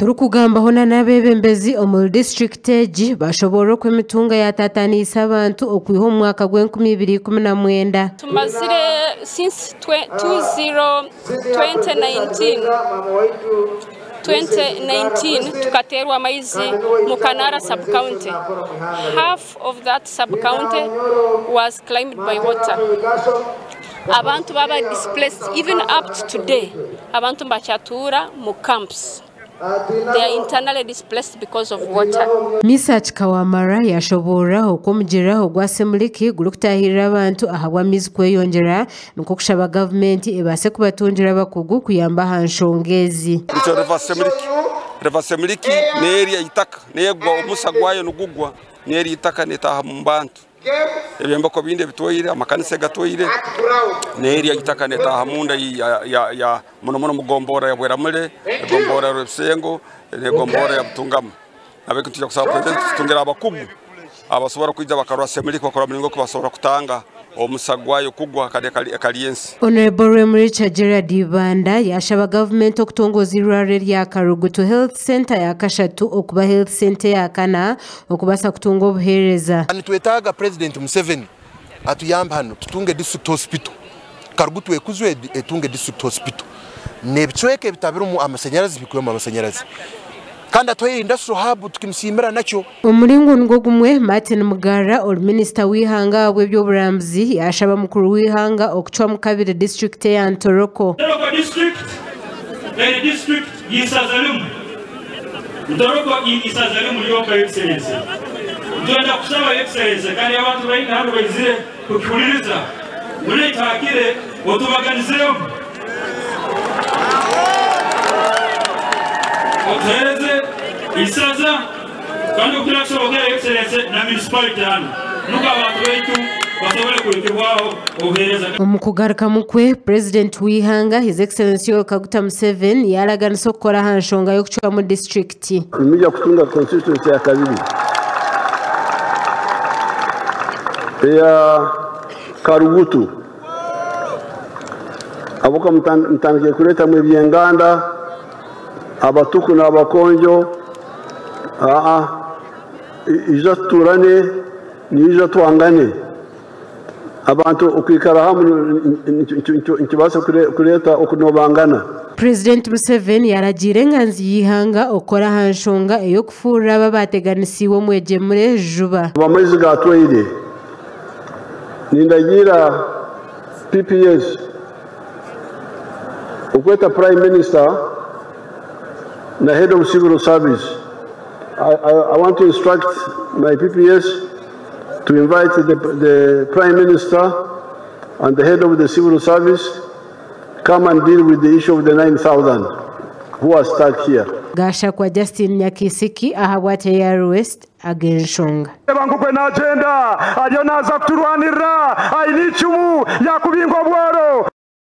Turikugambaho na n'abeebembezi omuri disiturikiti egi bashoboorora oku emitunga yataataaniise abantu okwiha omu mwaka gw'e2019. Tumazire since 2019 2019 tukateerwa amaizi mu Kanara sub-county. Half of that sub-county was climbed by water. Abantu baba displaced even up to today. Abantu mbakyatuura mu camps. They are internally displaced because of water. Misach Kawamara yashoboora oku omugyera ogwa Semuliki gurikutaahirira abantu ahabw'amaizi kweyongyera nikwo kushaba gavumenti ebaase kubatungira abakugu kuyamba aha nshonga ezi. Nikyo River Semuliki. River Semuliki n'erya itaka negwa omusa gwayo nigugwa n'erya itaka netaaha mu bantu. Ebyombeko bindi ebitwaire, amakanisa gatwaire, n'erya itaka netaaha munda ya muno muno mugombora ya Bweramule, egombora ya Rwebisengo, n'egombora ya Butungama. Nabwo nitwija kusaba president tutungira abakugu abasobora kwija bakarora Semuliki bakora muringo oku basobora kutanga omusa gwayo kugwa kandi ekari ensi. Honorable Rwemurecha Gerard Ibanda yashaba gavumenti okutongoza irwariro rya Karugutu Health Center ya kashatu okuba Health Center ya kana okubaasa kutunga obuheereza. Nitwetaaga President Museveni atuyambe hano tutunge district hospital. Karugutu ekuzwe etunge district hospital. N'ebicweka ebitabirimu amasanyarazi bikwemu amasanyarazi. Kandi atuhaire industrial hub tukimusiimira nakyo. Omuringo nigwo gumwe Martin Mugarra ori minisita w'eihanga ahabw'eby'oburambuzi yashaba mukuru w'eihanga okucwamu kabiri disitulikiti eya Ntoroko. Ntoroko district eri district y'isaza rimwe. Ntoroko isaza rimwe ryonka Excellency. Nitwenda kusaba Excellency kandi abantu baingi hano baizire kukihuririza. Mureetakire otubaganizemu. Otuhereze isaza kandi okuturakusobokera Excellency na municipality hano. Nuko abantu baitu basobole kuhikibwaho obuheereza. Omu kugarukamu kwe, President w'eihanga His Excellency Yoweri Kaguta Museveni yaraganisa okukora aha nshonga y'okucwamu disitulikiti. Nimujya kutunga constituency ya kabiri eya Karugutu. Abuka mutandike kureetamu ebyenganda, abatuku n'abakonjo. Ija tuturane, niija twangane. Abantu okwikara hamwe nikibaasa kureeta okunobangana. President Museveni yaragiire enganzi y'eihanga okukora aha nshonga ey'okufuurira aba bateganisiibwe omwegyemure juba. Amaizi gatwaire. Nindagiira PPS okweta Prime Minister na Head of Civil Service. I want to instruct my PPS to invite the Prime Minister and the Head of the Civil Service come and deal with the issue of the 9,000 who are stuck here. Gashakwa Justin Nyakisiki ahabwa TR West agenshonga. Bangukwe na agenda ariyo naza kuturwanirira aine icumu yakubingwa bworo.